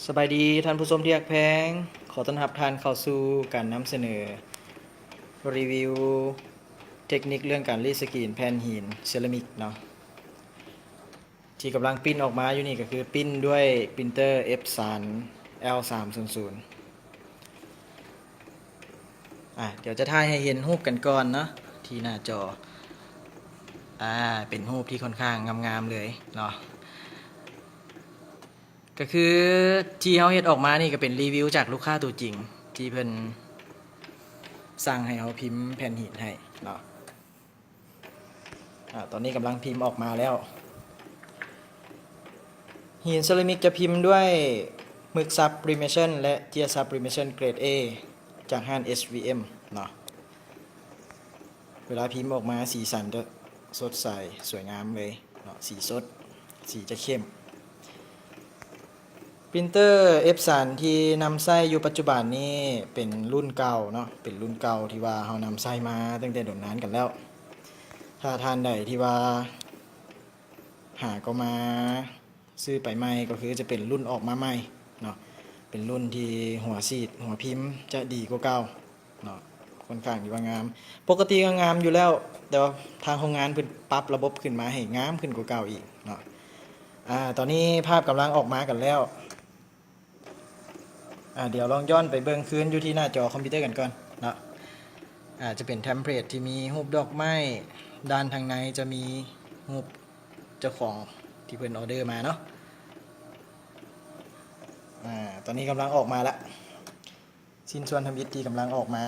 ສະບາຍດີທ່ານຜູ້ຊົມທີ່ຮັກແພງ, ຂໍຕ້ອນຮັບທ່ານເຂົ້າສູ່ການນຳສະເໜີຣີວິວເຕັກນິກເລື່ອງການລີດສະກຣີນແຜ່ນຫີນເຊຣາມິກເນາະ. ທີ່ກຳລັງປິ່ນອອກມາຢູ່ນີ້ກໍຄືປິ່ນດ້ວຍປຣິນເຕີເອັຟສາມ ແອວສາມສູນສູນ. ອາ ດຽວຈະຖ່າຍໃຫ້ເຫັນຮູບກັນກ່ອນເນາະ ທີ່ໜ້າຈໍ. ອາ ເປັນຮູບທີ່ຄ່ອນຂ້າງງາມໆເລີຍເນາະ. ກໍຄືທີ່ເຮົາເຮັດອອກມານີ້ກໍເປັນຣີວິວຈາກລູກຄ້າຕົວຈິງ ທີ່ເພິ່ນສັ່ງໃຫ້ເຮົາພິມແຜ່ນຫີນໃຫ້ເນາະ. ອາ ຕອນນີ້ກຳລັງພິມອອກມາແລ້ວ. ຫີນເຊຣາມິກຈະພິມດ້ວຍໝຶກຊັບຣີເມເຊິນ ແລະ ເຈ້ຍຊັບຣີເມເຊິນເກຣດເອ ຈາກຮ້ານ ເອສວີເອັມ ເນາະ. ເວລາພິມອອກມາສີສັນຈະສົດໃສສວຍງາມເລີຍເນາະ, ສີສົດ ສີຈະເຂັ້ມ. ປຣິນເຕີເອັຟສາມທີ່ນຳໃຊ້ຢູ່ປັດຈຸບັນນີ້ເປັນລຸ້ນເກົ່າເນາະ, ເປັນລຸ້ນເກົ່າທີ່ວ່າເຮົານຳໃຊ້ມາຕັ້ງແຕ່ດົນນານກັນແລ້ວ. ຖ້າທ່ານໃດທີ່ວ່າຫາກໍມາ ຊື້ໄປໃໝ່ກໍຄືຈະເປັນລຸ້ນອອກມາໃໝ່ເນາະ, ເປັນລຸ້ນທີ່ຫົວສີດຫົວພິມຈະດີກວ່າເກົ່າເນາະ, ຄ່ອນຂ້າງທີ່ວ່າງາມ. ປົກກະຕິກໍງາມຢູ່ແລ້ວ ແຕ່ວ່າທາງໂຮງງານເພິ່ນປັບລະບົບຂຶ້ນມາໃຫ້ງາມຂຶ້ນກວ່າເກົ່າອີກເນາະ. ອາ ຕອນນີ້ພາບກຳລັງອອກມາກັນແລ້ວ. ອາ ດຽວລອງຍ້ອນໄປເບິ່ງຄືນຢູ່ທີ່ໜ້າຈໍຄອມພິວເຕີກັນກ່ອນເນາະ. ອາ ຈະເປັນເທັມເພລດທີ່ມີຮູບດອກໄມ້, ດ້ານທາງໃນຈະມີຮູບ ເຈົ້າຂອງທີ່ເພິ່ນອໍເດີມາເນາະ. ອາ ຕອນນີ້ກຳລັງອອກມາລະ, ຊິ້ນສ່ວນທຳອິດທີ່ກຳລັງອອກມາ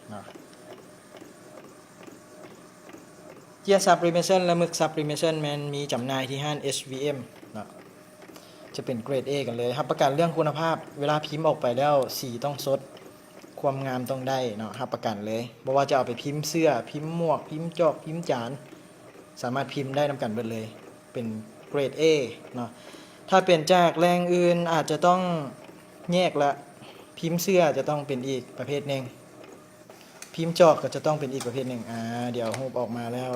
ເນາະ. ເຈ້ຍຊັບຣີເມເຊິນ ແລະ ໝຶກຊັບຣີເມເຊິນແມ່ນມີຈຳໜ່າຍທີ່ຮ້ານ ເອສວີເອັມ ເນາະ, ຈະເປັນເກຣດເອກັນເລີຍ. ຮັບປະກັນເລື່ອງຄຸນນະພາບ, ເວລາພິມອອກໄປແລ້ວສີຕ້ອງສົດ, ຄວາມງາມຕ້ອງໄດ້ເນາະ, ຮັບປະກັນເລີຍ. ບໍ່ວ່າຈະເອົາໄປພິມເສື້ອ, ພິມໝວກ, ພິມຈອກ, ພິມຈານ, ສາມາດພິມໄດ້ນຳກັນເບິດເລີຍ, ເປັນເກຣດເອເນາະ. ຖ້າເປັນຈາກແຫຼ່ງອື່ນອາດຈະຕ້ອງແຍກລະ, ພິມເສື້ອຈະຕ້ອງເປັນອີກປະເພດໜຶ່ງ, ພິມຈອກກໍຈະຕ້ອງເປັນອີກປະເພດໜຶ່ງ. ອາ ດຽວຮູບອອກມາແລ້ວ,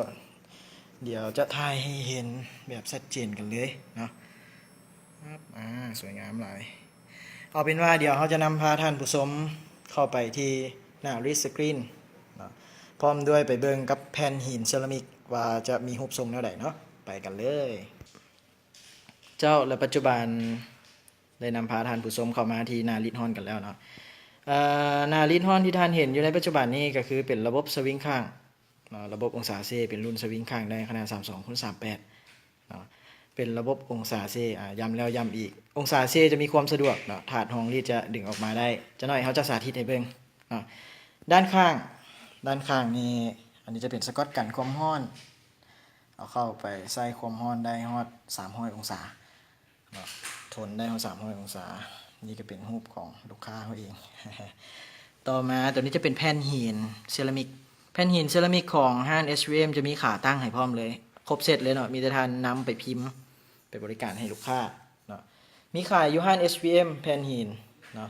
ດຽວຈະຖ່າຍໃຫ້ເຫັນແບບຊັດເຈນກັນເລີຍເນາະ. ອາ ສວຍງາມຫຼາຍ. ເອົາເປັນວ່າດຽວເຮົາຈະນຳພາທ່ານຜູ້ຊົມເຂົ້າໄປທີ່ໜ້າລີດສະກຣີນເນາະ, ພ້ອມດ້ວຍໄປເບິ່ງກັບແຜ່ນຫີນເຊຣາມິກວ່າຈະມີຮູບຊົງແນວໃດເນາະ. ໄປກັນເລີຍເຈົ້າ. ແລະ ປັດຈຸບັນໄດ້ນຳພາທ່ານຜູ້ຊົມເຂົ້າມາທີ່ໜ້າລີດຮອນກັນແລ້ວເນາະ. ເອີ ໜ້າລີດຮອນທີ່ທ່ານເຫັນຢູ່ໃນປັດຈຸບັນນີ້ກໍຄືເປັນລະບົບສະວິງຂ້າງ ເນາະ, ລະບົບອົງສາເຊເປັນລຸ້ນສະວິງຂ້າງໄດ້ຂະໜາດສາມສອງຄູນສາມແປດເນາະ, ເປັນລະບົບອົງສາເຊ, ອາ ຢ້ຳແລ້ວຢ້ຳອີກ, ອົງສາເຊຈະມີຄວາມສະດວກເນາະ, ຖາດຮອງລີດຈະດຶງອອກມາໄດ້. ຈັກໜ້ອຍເຮົາຈະສາທິດໃຫ້ເບິ່ງເນາະ. ດ້ານຂ້າງ, ດ້ານຂ້າງນີ້ ອັນນີ້ຈະເປັນສະກອດກັນຄວາມຮ້ອນ, ເອົາເຂົ້າໄປໃຊ້ຄວາມຮ້ອນໄດ້ຮອດສາມຮ້ອຍອົງສາ ເນາະ, ທົນໄດ້ຮອດສາມຮ້ອຍອົງສາ. ນີ້ກໍເປັນຮູບຂອງລູກຄ້າເຮົາເອງ. ຕໍ່ມາຕົວນີ້ຈະເປັນແຜ່ນຫີນເຊຣາມິກ, ແຜ່ນຫີນເຊຣາມິກຂອງຮ້ານ ເອສວີເອັມ ຈະມີຂາຕັ້ງໃຫ້ພ້ອມເລີຍ, ຄົບເຊັດເລີຍເນາະ, ມີແຕ່ທ່ານນຳໄປພິມ ໄປບໍລິການໃຫ້ລູກຄ້າເນາະ. ມີຂາຍຢູ່ຮ້ານ ເອສວີເອັມ ແຜ່ນຫີນເນາະ.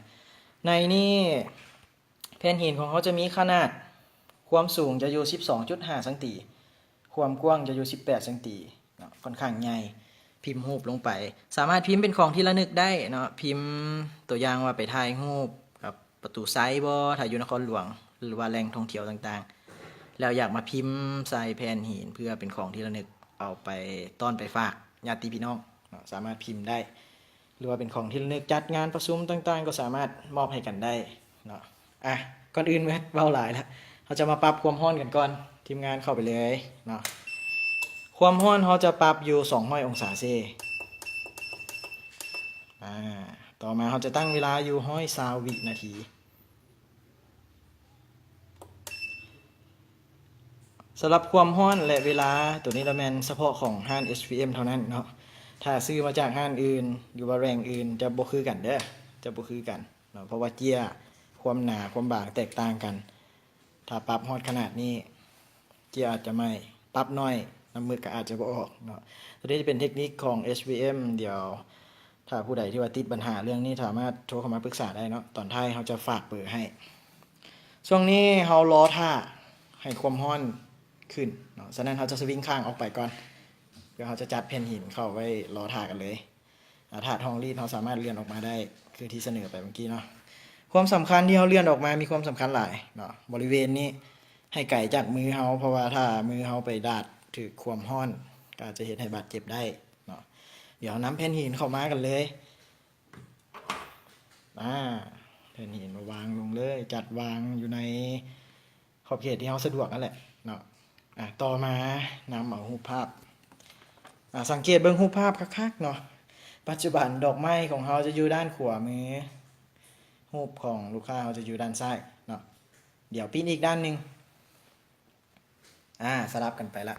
ໃນນີ້ ແຜ່ນຫີນຂອງເຮົາຈະມີຂະໜາດ, ຄວາມສູງຈະຢູ່ສິບສອງຈຸດຫ້າຊັງຕີ, ຄວາມກວ້າງຈະຢູ່ສິບແປດຊັງຕີເນາະ, ຂ້ອນຂ້າງໃຫຍ່. ພິມຮູບລົງໄປ, ສາມາດພິມເປັນຂອງທີ່ລະນຶກໄດ້ເນາະ, ພິມຕົວຢ່າງວ່າໄປຖ່າຍຮູບກັບປະຕູໄຊບໍ, ຖ້າຢູ່ນະຄອນຫຼວງ ຫຼືວ່າແຫຼ່ງທ່ອງທ່ຽວຕ່າງໆ, ແລ້ວຢາກມາພິມໃສ່ແຜ່ນຫີນເພື່ອເປັນຂອງທີ່ລະນຶກ ເອົາໄປຕ້ອນໄປຝາກຍາດຕິພີ່ນ້ອງເນາະ, ສາມາດພິມໄດ້. ຫຼືວ່າເປັນຂອງທີ່ລະນຶກ ຈັດງານປະຊຸມຕ່າງໆ ກໍສາມາດມອບໃຫ້ກັນໄດ້ເນາະ. ອ່ະ ກ່ອນອື່ນເວົ້າຫຼາຍລະ, ເຮົາຈະມາປັບຄວາມຮ້ອນກັນກ່ອນ, ທີມງານເຂົ້າໄປເລີຍເນາະ. ຄວາມຮ້ອນເຮົາຈະປັບຢູ່ສອງຮ້ອຍອົງສາເຊ. ອາ ຕໍ່ມາເຮົາຈະຕັ້ງເວລາຢູ່ຮ້ອຍຊາວວິນາທີ. ສຳລັບຄວາມຮ້ອນ ແລະ ເວລາ, ໂຕນີ້ລະແມ່ນສະເພາະຂອງຮ້ານ ເອສວີເອັມ ເທົ່ານັ້ນເນາະ. ຖ້າຊື້ມາຈາກຮ້ານອື່ນ ຫຼືວ່າແຫຼ່ງອື່ນ ຈະບໍ່ຄືກັນເດີ້, ຈະບໍ່ຄືກັນເນາະ, ເພາະວ່າເຈ້ຍຄວາມໜາຄວາມບາງແຕກຕ່າງກັນ. ຖ້າປັບຮອດຂະໜາດນີ້ ເຈ້ຍອາດຈະໄໝ້, ປັບໜ້ອຍ ນ້ຳມຶກກໍອາດຈະບໍ່ອອກເນາະ. ໂຕນີ້ຈະເປັນເທັກນິກຂອງ ເອສວີເອັມ, ດຽວ ຖ້າຜູ້ໃດທີ່ວ່າຕິດບັນຫາເລື່ອງນີ້ ສາມາດໂທເຂົ້າມາປຶກສາໄດ້ເນາະ, ຕອນທ້າຍເຮົາຈະຝາກເບີໃຫ້. ຊ່ວງນີ້ເຮົາລໍຖ້າໃຫ້ຄວາມຮ້ອນຂຶ້ນເນາະ, ສະນັ້ນເຮົາຈະສະວິງຂ້າງອອກໄປກ່ອນ, ແລ້ວເຮົາຈະຈັດແຜ່ນຫີນເຂົ້າໄວ້ລໍຖ້າກັນເລີຍ. ອາ ຖາດຮອງລີດເຮົາສາມາດເລື່ອນອອກມາໄດ້ ຄືທີ່ສະເໜີໄປເມື່ອກີ້ເນາະ. ຄວາມສຳຄັນທີ່ເຮົາເລື່ອນອອກມາມີຄວາມສຳຄັນຫຼາຍເນາະ, ບໍລິເວນນີ້ໃຫ້ໄກຈາກມືເຮົາ ເພາະວ່າຖ້າມືເຮົາໄປດາດຖືກຄວາມຮ້ອນ ກໍອາດຈະເຮັດໃຫ້ບາດເຈັບໄດ້ເນາະ. ດຽວເຮົານຳແຜ່ນຫີນເຂົ້າມາກັນເລີຍ. ອາ ແຜ່ນຫີນມາວາງລົງເລີຍ, ຈັດວາງຢູ່ໃນຂອບເຂດທີ່ເຮົາສະດວກນັ້ນແຫຼະເນາະ. ອາ ຕໍ່ມານຳເອົາຮູບພາບ, ອາ ສັງເກດເບິ່ງຮູບພາບຄັກໆເນາະ. ປັດຈຸບັນດອກໄມ້ຂອງເຮົາຈະຢູ່ດ້ານຂວາມື, ຮູບຂອງລູກຄ້າເຮົາຈະຢູ່ດ້ານຊ້າຍເນາະ. ດຽວປິ່ນອີກດ້ານໜຶ່ງ. ອາ ສະຫຼັບກັນໄປລະ.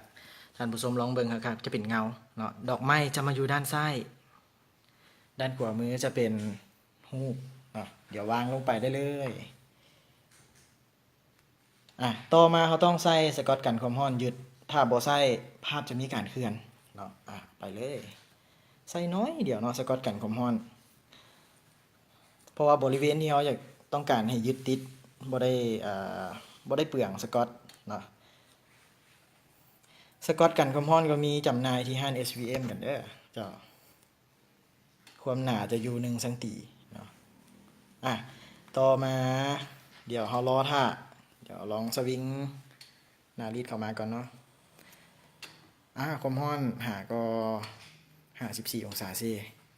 ທ່ານຜູ້ຊົມລອງເບິ່ງຄັກໆ ຈະເປັນເງົາເນາະ. ດອກໄມ້ຈະມາຢູ່ດ້ານຊ້າຍ, ດ້ານຂວາມືຈະເປັນຮູບເນາະ. ດຽວວາງລົງໄປໄດ້ເລີຍ. ອາ ຕໍ່ມາເຮົາຕ້ອງໃສ່ສະກອດກັນຄວາມຮ້ອນຍຶດ, ຖ້າບໍ່ໃສ່ພາບຈະມີການເຄື່ອນເນາະ. ອາ ໄປເລີຍ. ໃສ່ໜ້ອຍດຽວເນາະ ສະກອດກັນຄວາມຮ້ອນ, ເພາະວ່າບໍລິເວນທີ່ເຮົາຢາກ ຕ້ອງການໃຫ້ຍຶດຕິດ ບໍ່ໄດ້ ເອີ ບໍ່ໄດ້ເປືອງສະກອດເນາະ. ສະກອດກັນຄວາມຮ້ອນກໍມີຈຳໜ່າຍທີ່ຮ້ານ ເອສວີເອັມ ກັນເດີເຈົ້າ. ຄວາມໜາຈະຢູ່ໜຶ່ງຊັງຕີເນາະ. ອາ ຕໍ່ມາດຽວເຮົາລໍຖ້າ, ດຽວລອງສະວິງໜ້າລີດເຂົ້າມາກ່ອນເນາະ. ອາ ຄວາມຮ້ອນຫາກໍຫ້າສິບສີ່ອົງສາເຊ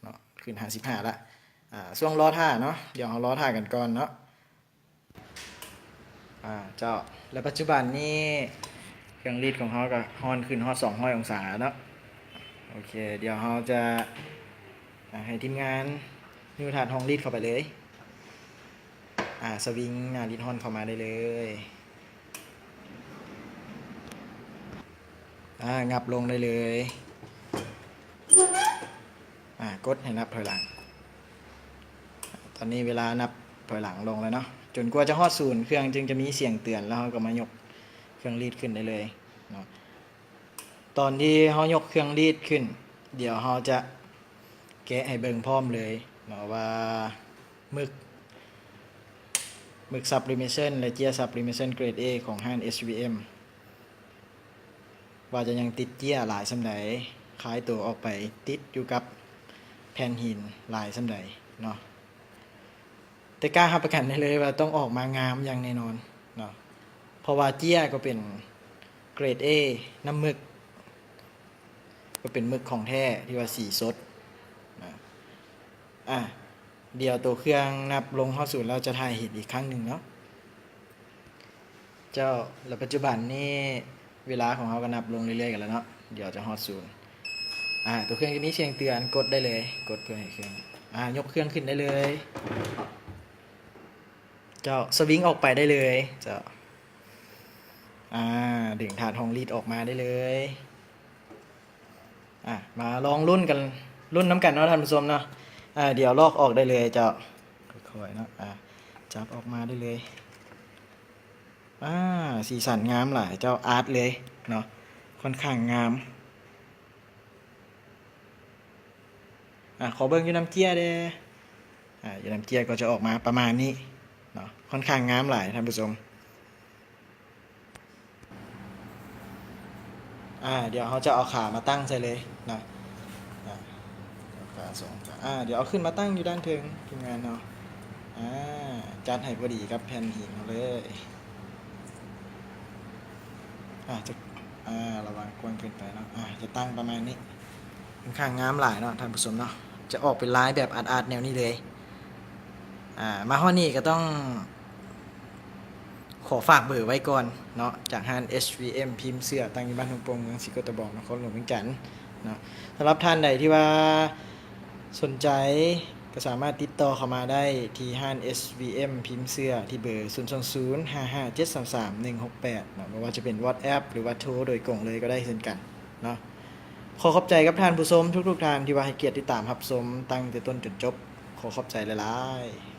ເນາະ, ຂຶ້ນຫ້າສິບຫ້າລະ. ອາ ຊ່ວງລໍຖ້າເນາະ, ດຽວເຮົາລໍຖ້າກັນກ່ອນເນາະ. ອາ ເຈົ້າ ແລະ ປັດຈຸບັນນີ້ເຄື່ອງລີດຂອງເຮົາກໍຮ້ອນຂຶ້ນຮອດສອງຮ້ອຍອົງສາເນາະ. ໂອເຄ ດຽວເຮົາຈະ ອາ ໃຫ້ທີມງານຍູ້ຖາດຮອງລີດເຂົ້າໄປເລີຍ. ອາ ສະວິງໜ້າລີດຮ້ອນເຂົ້າມາໄດ້ເລີຍ. ອາ ຫຍັບລົງໄດ້ເລີຍ. ອາ ກົດໃຫ້ນັບຖອຍຫຼັງ. ຕອນນີ້ເວລານັບຖອຍຫຼັງລົງແລ້ວເນາະ, ຈົນກວ່າຈະຮອດສູນ ເຄື່ອງຈຶ່ງຈະມີສຽງເຕືອນ ແລ້ວເຮົາກໍມາຍົກເຄື່ອງລີດຂຶ້ນໄດ້ເລີຍເນາະ. ຕອນທີ່ເຮົາຍົກເຄື່ອງລີດຂຶ້ນ ດຽວເຮົາຈະແກະໃຫ້ເບິ່ງພ້ອມເລີຍເນາະ ວ່າໝຶກ ໝຶກ sublimation ແລະ ເຈ້ຍ sublimation ເກຣດ A ຂອງຮ້ານ ເອສວີເອັມ ວ່າຈະຍັງຕິດເຈ້ຍຫຼາຍສ່ຳໃດ, ຄາຍໂຕອອກໄປຕິດຢູ່ກັບແຜ່ນຫີນຫຼາຍສ່ຳໃດເນາະ. ແຕ່ກ້າຮັບປະກັນໄດ້ເລີຍວ່າຕ້ອງອອກມາງາມຢ່າງແນ່ນອນເນາະ, ເພາະວ່າເຈ້ຍກໍເປັນເກຣດ A ນ້ຳໝຶກ ກໍເປັນໝຶກຂອງແທ້ທີ່ວ່າສີສົດນະ. ອາ ດຽວໂຕເຄື່ອງນັບລົງຮອດສູນແລ້ວຈະຖ່າຍເຫັນອີກຄັ້ງໜຶ່ງເນາະ. ເຈົ້າ ແລະ ປັດຈຸບັນນີ້ເວລາຂອງເຮົາກໍນັບລົງເລື້ອຍໆກັນແລ້ວເນາະ, ດຽວຈະຮອດສູນ. ອາ ໂຕເຄື່ອງຈະມີສຽງເຕືອນ, ກົດໄດ້ເລີຍ, ກົດເພື່ອໃຫ້ເຄື່ອງ ອາ ຍົກເຄື່ອງຂຶ້ນໄດ້ເລີຍ. ເຈົ້າ ສະວິງອອກໄປໄດ້ເລີຍ. ເຈົ້າ ອາ ດຶງຖາດຮອງລີດອອກມາໄດ້ເລີຍ. ອາ ມາລອງລຸ້ນກັນ, ລຸ້ນນຳກັນເນາະທ່ານຜູ້ຊົມເນາະ. ອາ ດຽວລອກອອກໄດ້ເລີຍເຈົ້າ, ຄ່ອຍໆເນາະ. ອາ ຈັບອອກມາໄດ້ເລີຍ. ອາ ສີສັນງາມຫຼາຍເຈົ້າ, ອາດເລີຍເນາະ, ຄ່ອນຂ້າງງາມ. ອາ ຂໍເບິ່ງຢູ່ນຳເຈ້ຍແດ່. ອາ ຢູ່ນຳເຈ້ຍກໍຈະອອກມາປະມານນີ້ເນາະ, ຄ່ອນຂ້າງງາມຫຼາຍທ່ານຜູ້ຊົມ. ອາ ດຽວເຮົາຈະເອົາຂາມາຕັ້ງໃສ່ເລີຍເນາະ. ອາ ເອົາຂາສອງຂາ, ອາ ດຽວເອົາຂຶ້ນມາຕັ້ງຢູ່ດ້ານເທິງທີມງານເຮົາ. ອາ ຈັດໃຫ້ພໍດີກັບແຜ່ນຫີນເຮົາເລີຍ. ອາ ຈະ ອາ ລະວັງກວ້າງເກີນໄປເນາະ. ອາ ຈະຕັ້ງປະມານນີ້, ຂ້ອນຂ້າງງາມຫຼາຍເນາະທ່ານຜູ້ຊົມເນາະ, ຈະອອກເປັນລາຍແບບອາດໆແນວນີ້ເລີຍ. ອາ ມາຮອດນີ້ກໍຕ້ອງ ຂໍຝາກເບີໄວ້ກ່ອນເນາະ, ຈາກຮ້ານ ເອສວີເອັມ ພິມເສື້ອ ຕັ້ງຢູ່ບ້ານທົ່ງໂປ່ງ ເມືອງສີໂຄດຕະບອງ ນະຄອນຫຼວງວຽງຈັນເນາະ. ສຳລັບທ່ານໃດທີ່ວ່າສົນໃຈ ກໍສາມາດຕິດຕໍ່ເຂົ້າມາໄດ້ທີ່ຮ້ານ ເອສວີເອັມ ພິມເສື້ອ ທີ່ເບີ ສູນສອງສູນ ຫ້າຫ້າເຈັດສາມສາມ ໜຶ່ງຫົກແປດເນາະ, ບໍ່ວ່າຈະເປັນ WhatsApp ຫຼືວ່າໂທໂດຍກົງເລີຍກໍໄດ້ເຊັ່ນກັນເນາະ. ຂໍຂອບໃຈກັບທ່ານຜູ້ຊົມທຸກໆທ່ານທີ່ວ່າໃຫ້ກຽດຕິດຕາມຮັບຊົມຕັ້ງແຕ່ຕົ້ນຈົນຈົບ. ຂໍຂອບໃຈຫຼາຍໆ.